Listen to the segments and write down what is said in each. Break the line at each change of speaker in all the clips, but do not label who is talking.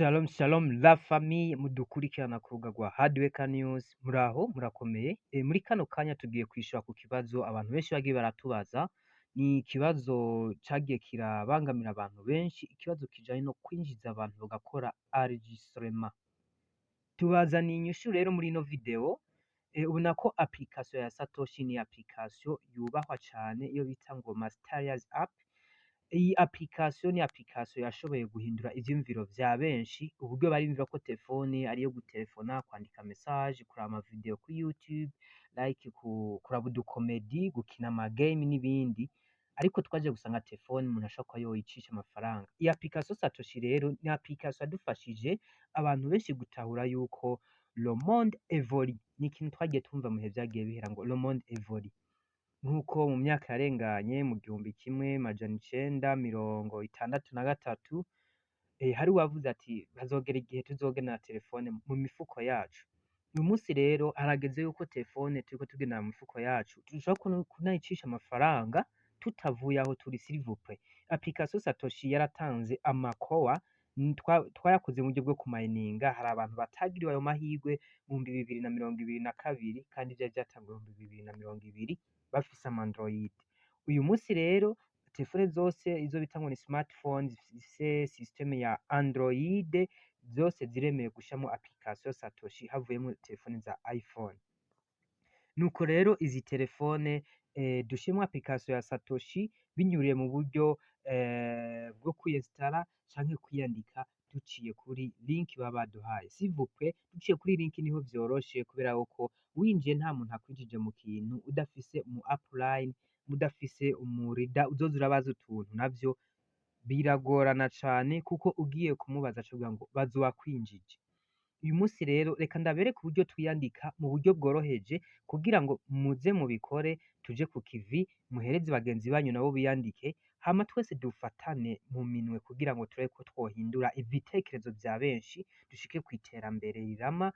Shalom shalom la famille mudukurikirana ku rubuga rwa Hardworker News, muraho murakomeye. Muri kano kanya tugiye kwishura ku kibazo abantu benshi bagiye baratubaza. Ni ikibazo cagiye kirabangamira abantu benshi, ikibazo kijanye no kwinjiza abantu bagakora enregistrement. Tubazaniye inyishu rero muri ino video. Ubona ko application ya Satoshi ni application yubahwa cane, iyo bita ngo Mysterious App. Iyi application ni application yashoboye guhindura ivyiyumviro vya benshi, uburyo bariyumvira ko telefone ariyo gutelefona, kwandika message, kuraba ama video kuri YouTube, like kuraba udukomedi, gukina ama game n'ibindi. Ariko twaje gusanga telefone umuntu ashobora kuba yoyicisha amafaranga. Iyi application Satoshi rero ni application yadufashije abantu benshi gutahura yuko le monde évolue. Ni ikintu twagiye twumva mu bihe vyagiye bihera ngo le monde évolue. Nk'uko mu myaka yarenganye, mu 1963, hari uwavuze ati hazogera igihe tuzogena telefone mu mifuko yacu. Uyu munsi rero harageze yuko telefone turiko tugendana mu mifuko yacu dushobora kunayicisha amafaranga tutavuye aho turi. S'il vous plaît, application Satoshi yaratanze ama core, twayakoze mu buryo bwo kumayininga. Hari abantu batagiriwe ayo mahirwe mu 2022, kandi vyari vyatanguye mu 2020, bafise ama Android. Uyu munsi rero telefone zose, izo bita ngo ni smartphone, zifise système ya Android, zose ziremewe gushiramwo application Satoshi, havuyemwo telefone za iPhone. Nuko rero izi telefone dushiremwo application ya Satoshi binyuriye mu buryo bwo kwiyinstara canke kwiyandika duciye kuri link baba baduhaye. S'il vous plaît, duciye kuri link niho vyoroshe, kubera yuko winjiye nta muntu akwinjije mu kintu, udafise umu upline, udafise umu leader uzoza urabaza utuntu, navyo biragorana cane, kuko ugiye kumubaza aca ngo baza uwakwinjije. Uyu munsi rero reka ndabereke uburyo twiyandika mu buryo bworoheje, kugira ngo muze mubikore, tuje ku kivi, muhereze bagenzi banyu nabo biyandike, hama twese dufatane mu minwe kugira ngo turabe ko twohindura ibitekerezo vya benshi, dushike kw'iterambere rirama.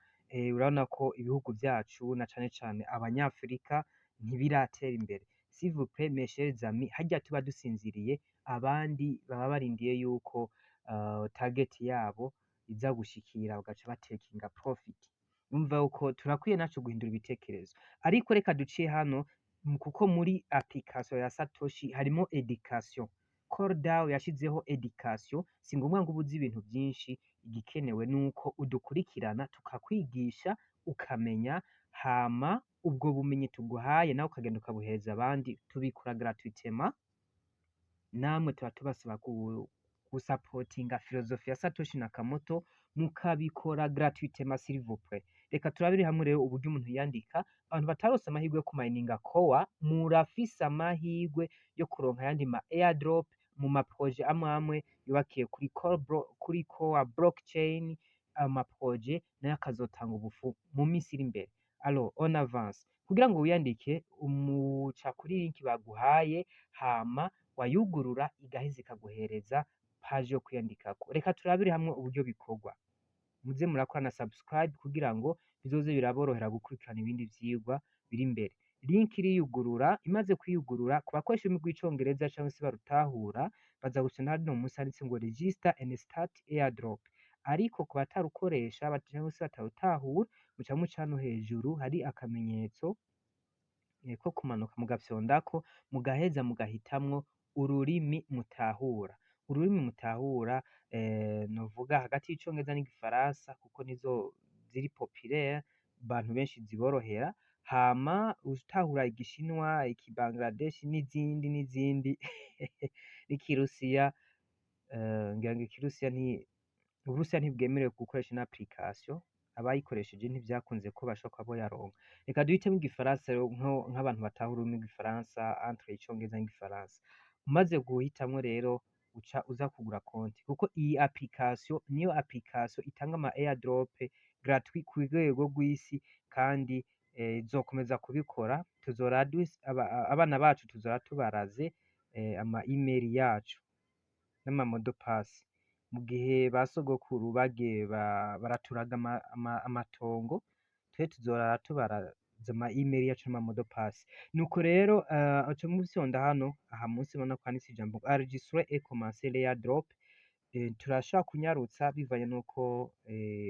Urabona ko ibihugu vyacu, na cane cane abanyafrika, ntibiratera imbere. S'il vous plaît, mes chers amis, harya tuba dusinziriye, abandi baba barindiye yuko target yabo iza gushikira, bagaca batekinga profit. Urumva yuko turakwiye naco guhindura ibitekerezo. Ariko reka duciye hano, kuko muri application ya Satoshi harimo education. CoreDAO yashizeho education. Si ngombwa ngo ube uzi ibintu vyinshi, igikenewe nuko udukurikirana tukakwigisha ukamenya, hama ubwo bumenyi tuguhaye nawe ukagenda ukabuhereza abandi. Tubikora gratuitement. Namwe tuba tubasaba gusapotinga philosophie ya Satoshi Nakamoto, mukabikora gratuitement, s'il vous plaît. Reka turabire hamwe rero uburyo umuntu yandika. Abantu bataronse amahirwe yo kumayininga core, murafise amahirwe yo kuronka ayandi ma airdrop mu ma projet amwe amwe yubakiye kuri core blockchain. Ama projet nayo akazotanga ubufu mu minsi iri imbere. Alors on avance. Kugira ngo wiyandike, umuca kuri link baguhaye, hama wayugurura igaheza ikaguhereza page yo kwiyandikako. Reka turabire hamwe uburyo bikorwa. Muze murakora na subscribe kugira ngo bizoze biraborohera gukurikirana ibindi vyigwa biri imbere. Link iriyugurura. Imaze kwiyugurura, ku bakoresha ururimi rw'Icongereza canke se barutahura, baza gufyonda hano musi handitse ngo "Register and start airdrop". Ariko ku batarukoresha canke se batarutahura, muca muca hano hejuru hari akamenyetso ko kumanuka, mugafyondako, mugaheza mugahitamwo ururimi mutahura. Ururimi mutahura, novuga hagati y'icongereza n'igifaransa, kuko nizo ziri populaire, abantu benshi ziborohera. Hama utahura igishinwa, ikibangladesh n'izindi n'izindi, n'ikirusiya, ngira ngo ikirusiya nti Uburusiya ntibwemerewe gukoresha ino application, abayikoresheje ntivyakunze ko bashobora kuba boyaronka. Reka duhitemwo igifaransa rero, nk'abantu batahura ururimi rw'igifaransa, entre icongereza n'igifaransa. Umaze guhitamwo rero, uca uza kugura konti, kuko iyi application niyo application itanga ama airdrop gratuit ku rwego rw'isi, kandi izokomeza kubikora. Tuzora abana bacu tuzora tubaraze ama email yacu n'ama mot de passe. Mu gihe ba sogokuru bagiye baraturaga amatongo, twe tuzora tubaraza ama email yacu n'ama mot de passe. Nuko rero uca mufyonda hano aha munsi, ubona ko handitse ijambo "Enregistrer et commencer l'airdrop". Turashobora kunyarutsa bivanye nuko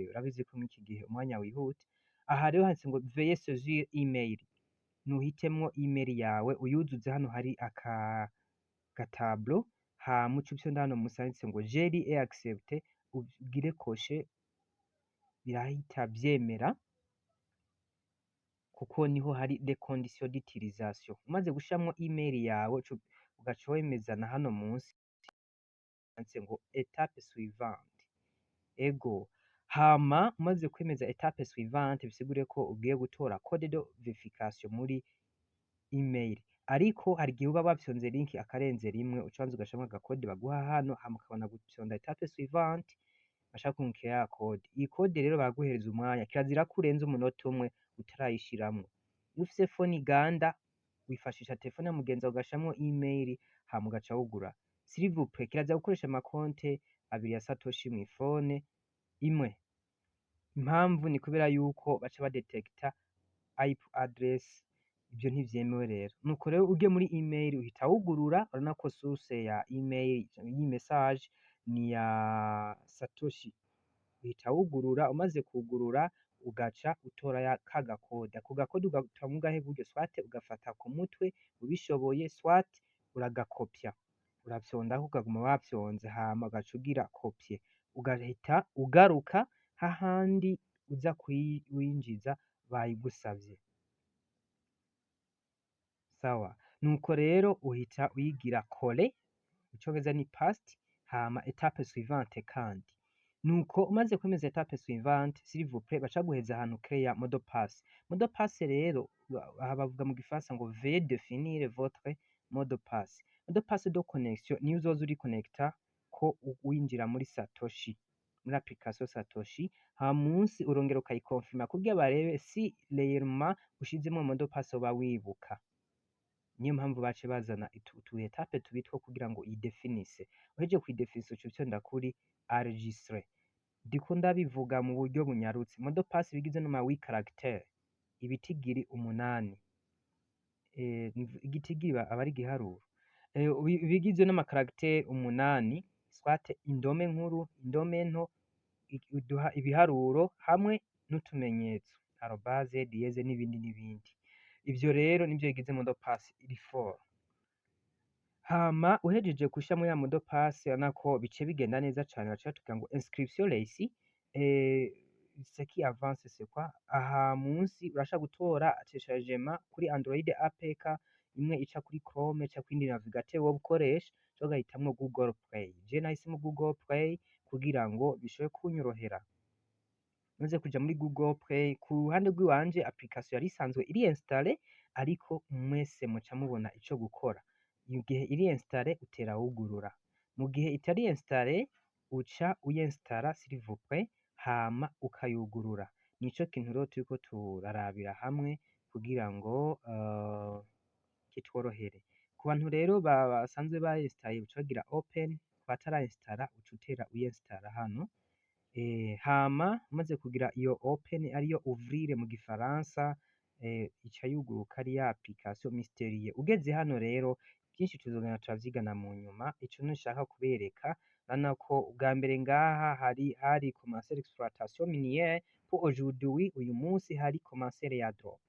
urabizi ko mw'iki gihe umwanya wihuta. Aha rero handitse ngo "Veuillez saisir email", nuhitemwo email yawe uyuzuze. Hano hari aka gatablo, hama uce ufyonda hano musi handitse ngo "J'ai lu et accepté", ugire cocher, birahita vyemera kuko niho hari les conditions d'utilisation. Umaze gushiramwo email yawe, ugaca wemeza na hano munsi handitse ngo "Étape suivante". Ego, hama umaze kwemeza étape suivante, bisigure ko ugiye gutora code de vérification muri email. Ariko hari igihe uba wafyonze link akarenze rimwe, uca ubanza ugashiramwo agakode baguha hano, hama ukabona gufyonda étape suivante, bashaka kurungikira ya code. Iyi code rero baraguhereza umwanya, kirazira ko urenza umunota umwe utarayishiramwo. Iyo ufise phone iganda, wifashisha telefone ya mugenzi wawe ugashiramwo email, hama ugaca wugura. S'il vous plaît, kirazira gukoresha amakonte abiri ya Satoshi mw'ifone imwe. Impamvu ni kubera yuko baca badetekta IP address, ivyo ntivyemewe rero. Nuko rero ugiye muri email uhita wugurura, urabona ko source ya email y'iyi message ni ya Satoshi. Uhita wugurura, umaze kugurura ugaca utora ya ka gakode. Ako gakode ugatora mu bwahe buryo? Soit ugafata ku mutwe ubishoboye, soit uragakopya. Urafyondako ukaguma wafyonze, hama ugaca ugira copier. Ugahita ugaruka hahandi uza kuyinjiza bayigusavye. Sawa, nuko rero uhita uyigira coller, mu congereza ni paste, hama étape suivante kandi. Nuko umaze kwemeza étape suivante, s'il vous plaît, baca baguheza ahantu créer mot de passe. Mot de passe rero, aha bavuga mu gifaransa ngo "Veuillez définir votre mot de passe". Mot de passe de connexion niyo uzoza urikonekta ko winjira muri Satoshi, muri application Satoshi. Hama munsi urongera ukayikonfirma kugira barebe si réellement ushizemwo mot de passe woba wibuka. Niyo mpamvu baciye bazana utu étape tubiri two kugira ngo uyidefinise. Uhejeje kuyidefinisa, uca ufyonda kuri enregistrer. Ndiko ndabivuga mu buryo bunyarutse. Mot de passe iba igizwe n'ama 8 caractères, ibitigiri 8. Igitigiri aba ari igiharuro. Iba igizwe n'ama caractères 8, soit indome nkuru, indome nto, ibiharuro hamwe n'utumenyetso, arobase, dièse n'ibindi n'ibindi. Ivyo rero nivyo bigize mot de passe iri fort. Hama uhejeje gushiramwo ya mot de passe, urabona ko bice bigenda neza cane, baca batubwira ngo "Inscription réussie". Ce qui avance, c'est quoi? Aha munsi urashobora gutora téléchargement kuri Android APK imwe ica kuri Chrome canke kuyindi navigateur woba ukoresha, canke ugahitamwo Google Play. Je nahisemwo Google Play kugira ngo bishobore kunyorohera. Maze kuja muri Google Play, ku ruhande rw'iwanje application yari isanzwe iri installée, ariko mwese muca mubona ico gukora. Mu gihe iri installée utera wugurura, mu gihe itari installée uca uyinstara, s'il vous plaît, hama ukayugurura. Nico kintu rero turiko turarabira hamwe kugira ngo kitworohere. Ku bantu rero basanzwe bayinstaye, uca bagira open, ku batarayinsitara uca utera uyinsitara hano. Hama umaze kugira iyo open, ariyo ouvrir mu gifaransa, ica yuguruka ari ya application mystérieux. Ugeze hano rero, vyinshi tuzogenda turavyigana mu nyuma. Ico nshaka kubereka, urabona ko ubwa mbere ngaha hari commencer l'exploitation minière pour aujourd'hui, uyu munsi hari commencer airdrop.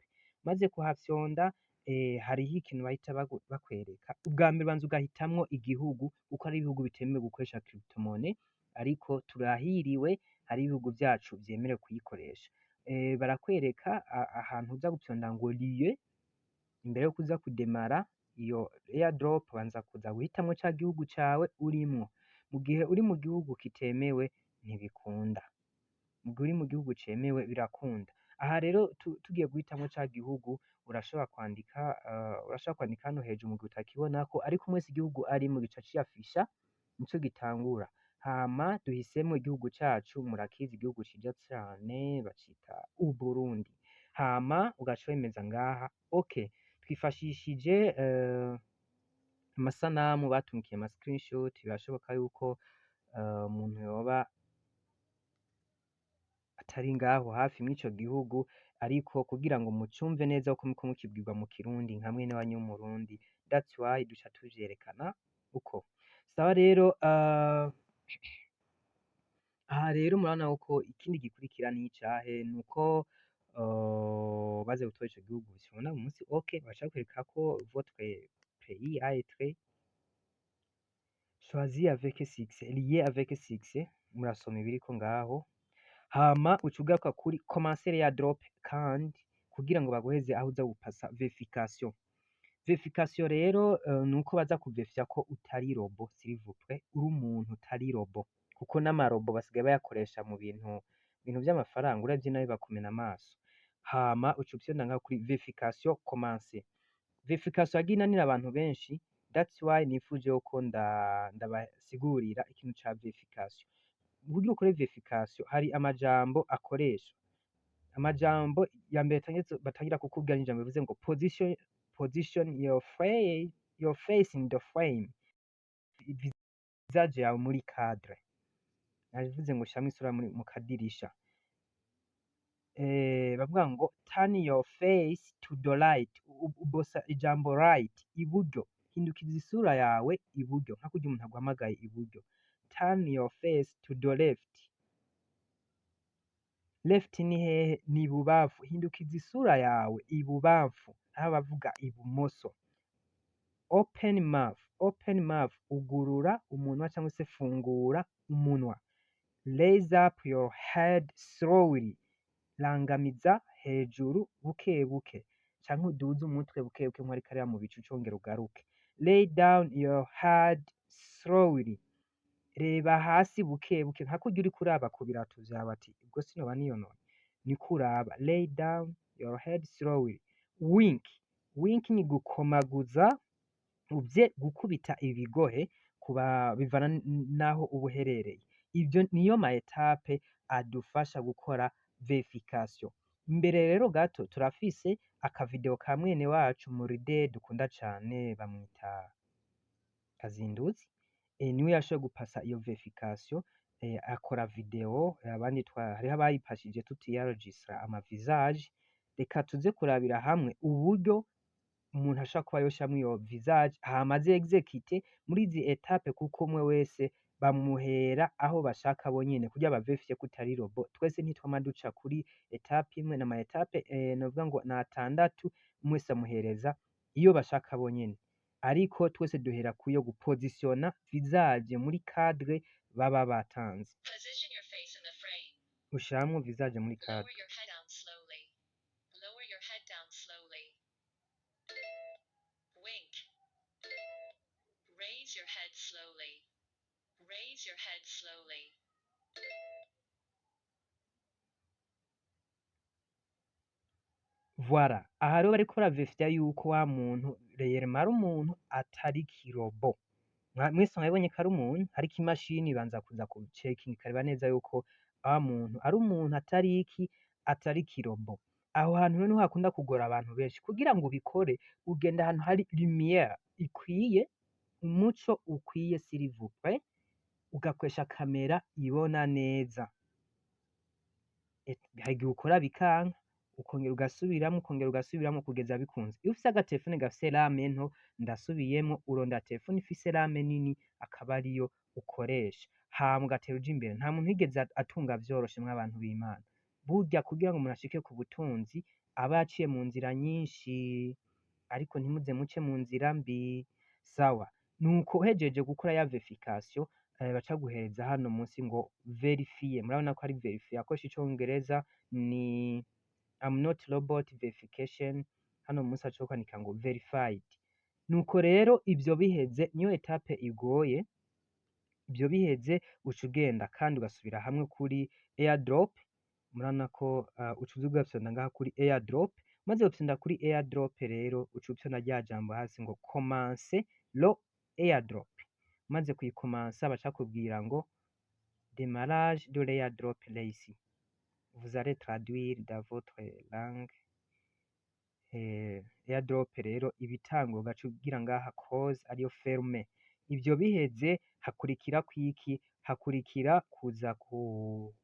Umaze kuhafyonda, hariho ikintu bahita bakwereka. Ubwa mbere ubanza ugahitamwo igihugu, kuko hari ibihugu bitemewe gukoresha cryptomonnaie, ariko turahiriwe, hari ibihugu vyacu vyemerewe kuyikoresha. Barakwereka ahantu uza gufyonda ngo lieu. Imbere yo kuza kudemara iyo airdrop, ubanza kuza guhitamwo ca gihugu cawe urimwo. Mu gihe uri mu gihugu kitemewe ntibikunda, mu gihe uri mu gihugu cemewe birakunda. Aha rero tugiye guhitamwo ca gihugu, urashobora kwandika hano hejuru mu gihe utakibonako, ariko umwe wese igihugu arimwo gica ciyafisha, nico gitangura. Hama duhisemwo igihugu cacu, murakizi, igihugu ciza cane bacita Uburundi. Hama ugaca wemeza ngaha, okay. Twifashishije amasanamu batungikiye, ama screenshot. Birashoboka yuko umuntu yoba atari ngaho hafi mw'ico gihugu, ariko kugira ngo mucumve neza uko muriko mukibwirwa mu Kirundi nka mwene wanyu w'Umurundi, that's why duca tuvyerekana uko. Sawa rero. Aha rero murabona ko ikindi gikurikira ni icahe? Nuko baze gutora ico gihugu ubona munsi, ok, baca bakwereka ko votre pays a été choisi avec succès, lié avec succès. Murasoma ibiriko ngaho, hama uca ugaruka kuri commencer airdrop, kandi kugira ngo baguheze aho uza gupasa verification. Verification rero nuko baza kuverifya ko utari robot, s'il vous plaît, uri umuntu utari robot, kuko n'amarobo basigaye bayakoresha mu bintu vy'amafaranga, uravye nabi bakumena amaso. Hama uca ufyonda ngaho kuri verification, commencer. Verification yagiye inanira abantu benshi, that's why nifuje yuko ndabasigurira ikintu ca verification. Kugira ukore verification hari amajambo akoresha. Amajambo ya mbere batangira kukubwira ni ijambo rivuze ngo position your face in the frame, visage yawe muri cadre. Nabivuze ngo shiramwo isura mu kadirisha. Bavuga ngo turn your face to the right, ubosa ijambo right, iburyo, hindukiza isura yawe iburyo, nka kurya umuntu aguhamagaye iburyo. Turn your face to the left. Left ni hehe? Ni ibubamfu. Hindukiza isura yawe ibubamfu, aho bavuga ibumoso. Open mouth, open mouth, ugurura umunwa cyangwa se fungura umunwa. Raise up your head slowly, rangamiza hejuru buke buke, canke uduze umutwe buke buke nk'uwariko areba mu bicu, congera ugaruke. Lay down your head slowly, reba hasi buke buke, nka kurya uriko uraba ku birato vyawe ati ubwo sinoba niyononye, niko uraba. Lay down your head slowly. Wink, wink ni gukomaguza, uvye gukubita ibigohe kuba bivana naho uba uherereye. Ivyo niyo ma étapes adufasha gukora verification. Imbere rero gato turafise akavideo ka mwene wacu Muride dukunda cane, bamwita Kazinduzi, niwe yashoboye gupasa iyo verification, akora video. Abandi hariho abayipashije tutiyarojistra ama visage. Reka tuze kurabira hamwe uburyo umuntu ashobora kuba yoshiramwo iyo visage, hama aze exécute muri izi étapes, kuko umwe wese bamuhera aho bashaka bonyene kugira baverifye ko utari robot. Twese ntitwama duca kuri étape imwe, n'ama étapes novuga ngo ni atandatu, umwe wese amuhereza iyo bashaka bonyene, ariko twese duhera kuyo gupozisiona visage muri cadre baba batanze.
Position your face in the frame.
Ushiramwo visage muri cadre.
Lower your head down slowly. Lower your head down slowly. Wink. Raise your head slowly. Raise your head slowly.
Voilà, aha rero bariko baraverifya yuko wa muntu réellement ari umuntu atari kirobot. Mwese mwabibonye ko ari umuntu, ariko imashini ibanza kuza ku checking ikareba neza yuko wa muntu ari umuntu atari iki, atari kirobot. Aho hantu rero niho hakunda kugora abantu benshi. Kugira ngo ubikore, ugenda ahantu hari lumière ikwiye, umuco ukwiye, s'il vous plaît, ugakoresha kamera ibona neza. Hari igihe ukora bikanka, ukongera ugasubiramwo, ukongera ugasubiramwo kugeza bikunze. Iyo ufise agatelefone gafise RAM nto, ndasubiyemwo, urondera telefone ifise RAM nini akaba ariyo ukoresha, hama ugatera uja imbere. Nta muntu yigeze atunga vyoroshe mw'abantu b'Imana. Burya kugira ngo umuntu ashike ku butunzi aba yaciye mu nzira nyinshi, ariko ntimuze muce mu nzira mbi. Sawa, nuko uhejeje gukora ya verification, baca guhereza hano munsi ngo vérifié. Murabona ko ari vérifié, akoresha icongereza ni I'm not robot verification. Hano munsi haca kwandika ngo verified. Nuko rero ivyo biheze, niyo étape igoye. Ivyo biheze, uca ugenda kandi ugasubira hamwe kuri airdrop. Murabona ko uca uza ugafyonda ngaha kuri airdrop. Umaze gufyonda kuri airdrop rero, uca ufyonda rya jambo hasi ngo commencer le airdrop. Umaze kuyikomansa, baca bakubwira ngo démarrage de l'airdrop réussi, vous allez traduire dans votre langue. Airdrop rero ibitangwa, ugaca ugira ngaha close, ariyo ferme. Ivyo biheze, hakurikira kwiki? Hakurikira kuza ku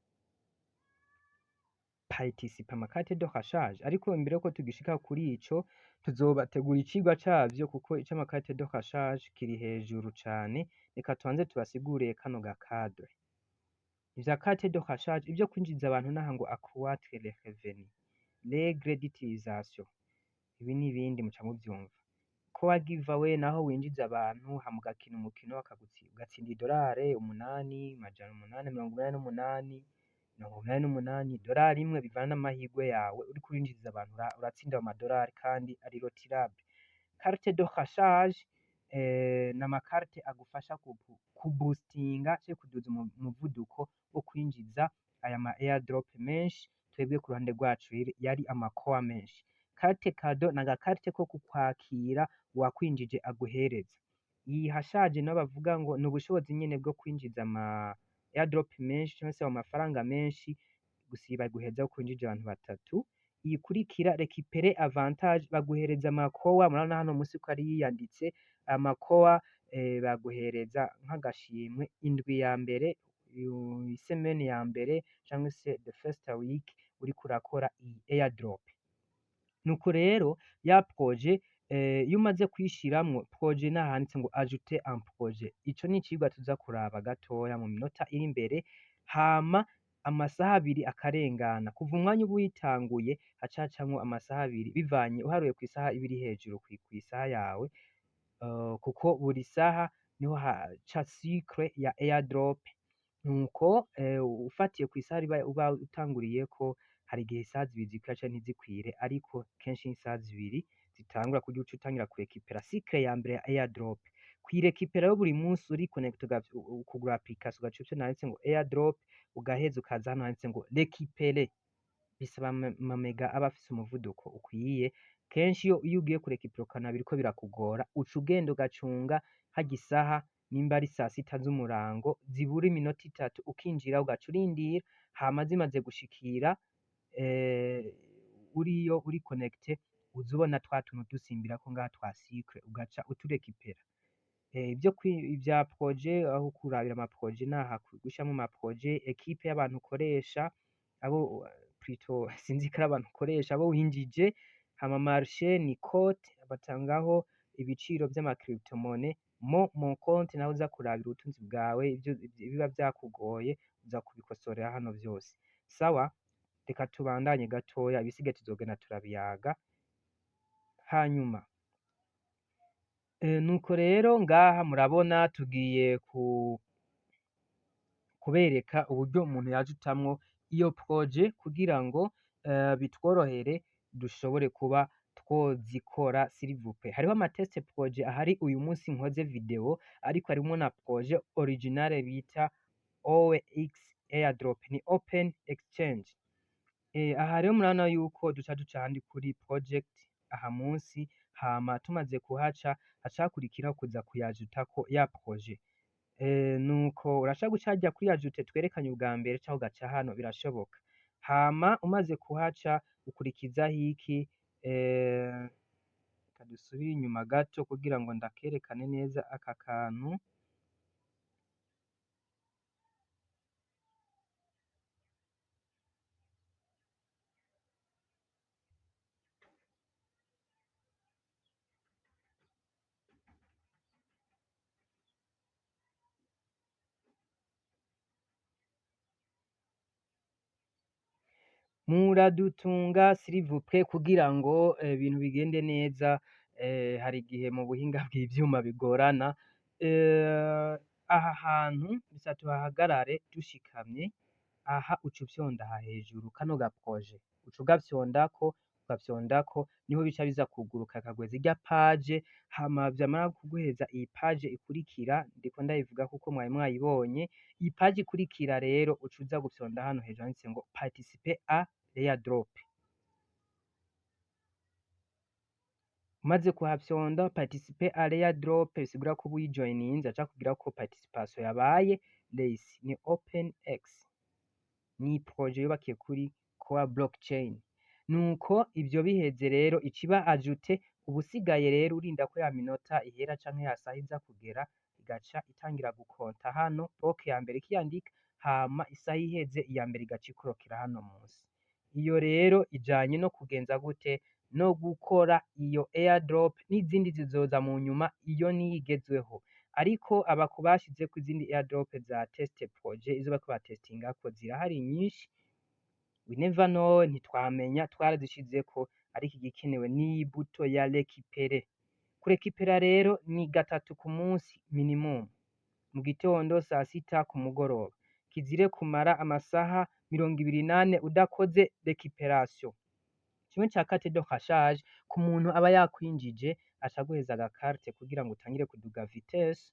participer ama carte de recharge. Ariko imbere yuko tugishika kuri ico, tuzobategura icigwa cavyo, kuko ic'ama carte de recharge kiri hejuru cane. Reka tubanze tubasigurire kano ga cadre. Ivya carte de recharge, ivyo kwinjiza abantu naha ngo accroître les revenus, règle d'utilisation, ibi n'ibindi muca muvyumva. Core giveaway naho winjiza abantu, hama ugakina umukino, ugatsinda idolari 8, 888, 88, idolari 1, bivana n'amahirwe yawe. Uriko urinjiza abantu, uratsinda ayo madolari kandi ari retirable. Carte de recharge n'amakarte agufasha kuboostinga canke kuduza umuvuduko wo kwinjiza aya ma airdrop menshi. Twebwe ku ruhande rwacu yari ama core menshi. Carte cadeau n'agakarte ko kukwakira uwakwinjije aguhereza. Iyi hashaje nabo bavuga ngo ni ubushobozi nyene bwo kwinjiza ama airdrop menshi canke se amafaranga menshi, gusa baguhereza ko winjije abantu batatu. Iyikurikira, récupérer avantage, baguhereza ama core. Murabona hano musi ko ari yiyanditse ama core, baguhereza nk'agashimwe indwi ya mbere, isemaine ya mbere canke se the first week uriko urakora iyi airdrop. Nuko rero ya projet, iyo umaze kuyishiramwo projet, naha handitse ngo ajouter un projet. Ico ni icigwa tuza kuraba gatoya mu minota iri imbere. Hama amasaha 2 akarengana kuva umwanya uba uyitanguye, haca hacamwo amasaha 2, bivanye uharuye kw'isaha iba iri hejuru kw'isaha yawe, kuko buri saha niho haca cycle ya airdrop. Nuko ufatiye kw'isaha uba utanguriyeko, hari igihe isaha 2 zikwira canke ntizikwire, ariko kenshi n'isaha 2 zitangura kugira uce utangira kurekipera cycle ya mbere ya airdrop. Kuyirekipera rero, buri munsi uri connecté, ukugura application, ugaca ufyonda handitse ngo airdrop, ugaheza ukaza hano handitse ngo récupérer. Bisaba ama mega aba afise umuvuduko ukwiye. Kenshi iyo ugiye kurekipera ukabona biriko birakugora, uca ugenda ugacunga harya isaha nimba ari sasita z'umurango zibura iminota 3, ukinjira ugaca urindira. Hama zimaze gushikira, uriyo uri connecté, uza ubona twa tuntu dusimbirako ngaha twa cycle, ugaca uturekipera. Ivyo ivya projet, aho kurabira ama projet naha, gushiramwo ama projet, équipe y'abantu ukoresha, abo plutôt sinzi ko ari abantu ukoresha, abo winjije. Hama marché ni cote batangaho ibiciro vy'ama crypto-monnaie. Mon compte naho uza kurabira ubutunzi bwawe, ivyo biba vyakugoye uza kubikosorera hano vyose. Sawa, reka tubandanye gatoya, ibisigaye tuzogenda turabiyaga hanyuma. Nuko rero ngaha murabona tugiye kubereka uburyo umuntu yajutamwo iyo projet kugira ngo bitworohere dushobore kuba twozikora, s'il vous plaît. Hariho ama test projet ahari uyu munsi nkoze video, ariko harimwo na projet originale bita OX airdrop, ni open exchange. Aha rero murabona yuko duca duca ahandi kuri project aha munsi. Hama tumaze kuhaca, haca hakurikiraho kuza kuyajutako ya projet. Nuko urashobora guca harya kuri ajouter twerekanye ubwa mbere, canke ugaca hano, birashoboka. Hama umaze kuhaca ukurikizaho iki? Reka dusubire inyuma gato kugira ngo ndakerekane neza aka kantu. Muradutunga s'il vous plaît, kugira ngo ibintu bigende neza. Hari igihe mu buhinga bw'ivyuma bigorana. Aha hantu bisa tuhahagarare dushikamye. Aha uca ufyonda aha hejuru kano ga projet, uca ugafyondako, ugafyondako, niho bica biza kuguruka bikaguheza irya page. Hama vyamara kuguheza iyi page ikurikira, ndiko ndayivuga kuko mwari mwayibonye iyi page ikurikira. Rero uca uza gufyonda hano hejuru handitse ngo participer à l'airdrop. Umaze kuhafyonda participer à l'airdrop, bisigura ko uba uyijoininze, aca akubwira ko participation yabaye réussie. Ni OpenX, ni projet yubakiye kuri Core blockchain. Nuko ivyo biheze rero, iciba ajouté. Ubusigaye rero urinda ko ya minota ihera canke ya saha iza kugera, igaca itangira gukonta hano block ya mbere ikiyandika. Hama isaha iheze, iya mbere igaca ikorokera hano munsi. Iyo rero ijanye no kugenza gute no gukora iyo airdrop, n'izindi zizoza mu nyuma. Iyo niyo igezweho. Ariko abaku bashizeko izindi airdrop za test projet, izo bariko baratestingako zirahari nyinshi. We never know, ntitwamenya, twarazishizeko, ariko igikenewe ni bouton ya récupérer. Kurekipera rero ni gatatu ku munsi minimum, mu gitondo, saa sita, ku mugoroba. Kizire kumara amasaha 24 udakoze récupération. Kimwe ca carte de recharge ku muntu aba yakwinjije, aca aguheza agakarte kugira ngo utangire kuduga vitesse.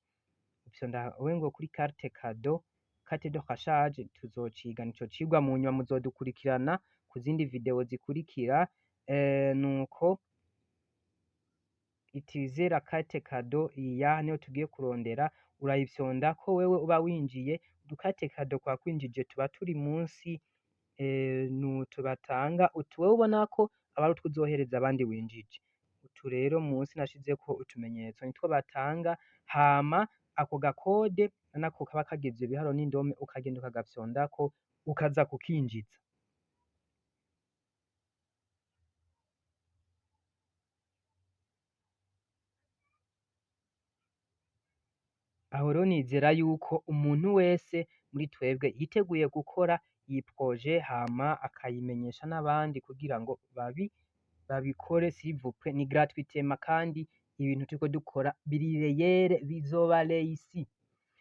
Ufyonda we ngo kuri carte cadeau, carte de recharge tuzociga nico cigwa mu nyuma, muzodukurikirana ku zindi video zikurikira. Nuko utiliser la carte cadeau, iya niyo tugiye kurondera, urayifyondako wewe uba winjiye. Udukarte cadeau kwa kwinjije tuba turi munsi, nutu batanga utu wewe ubona ko aba ari utwo uzohereza abandi winjije. Utu rero munsi nashizeko utumenyetso nitwo batanga. Hama ako gakode nako kaba kagizwe ibiharuro n'indome, ukagenda ukagafyondako ukaza kukinjiza. Aho rero nizera yuko umuntu wese muri twebwe yiteguye gukora iyi projet, hama akayimenyesha n'abandi kugira ngo babikore. S'il vous plaît, ni gratuitement kandi ibintu turiko dukora biri réel, bizoba réussi.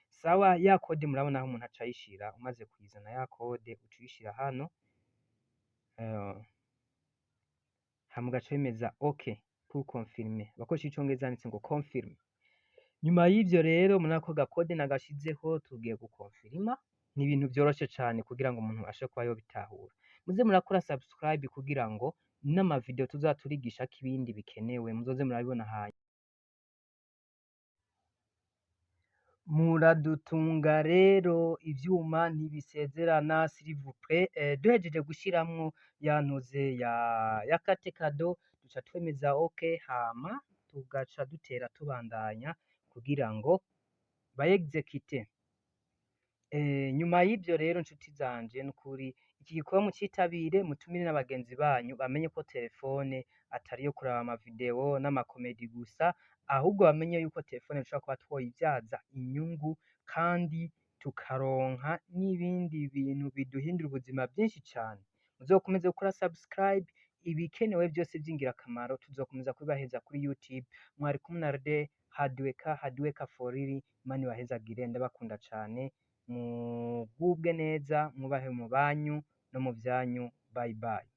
Sawa, ya code murabona aho umuntu aca ayishira. Umaze kuyizana ya code, uca uyishira hano, hama ugaca wemeza OK pour confirmer. Abakoresha icongereza handitse ngo confirm. Nyuma y'ivyo rero muri ako gakode nagashizeho, tugiye gukonfirima. Ni ibintu vyoroshe cane kugira ngo umuntu ashobore kuba yobitahura. Muze murakora subscribe kugira ngo n'amavideo tuzoza turigishako ibindi bikenewe muzoze murabibona. Hanyuma muradutunga rero, ivyuma ntibisezerana, s'il vous plaît. Duhejeje gushiramwo ya ntuze ya carte cadeau, duca twemeza OK, hama tugaca dutera tubandanya kugira ngo bayexecute. Nyuma y'ivyo rero, nshuti zanje, nukuri iki gikorwa mucitabire, mutumire n'abagenzi banyu bamenye ko telefone atari iyo kuraba amavideo n'amakomedi gusa, ahubwo bamenye yuko telefone dushobora kuba twoyivyaza inyungu kandi tukaronka n'ibindi bintu biduhindura ubuzima vyinshi cane. Muzokomeze gukora subscribe, ibikenewe vyose vy'ingirakamaro tuzokomeza kubibaheza kuri YouTube. Mwari kumwe na Rde Hardworker, Hardworker for real. Imana ibahezagire, ndabakunda cane, mugubwe neza, mwubahe mu banyu no mu vyanyu. Bye bye.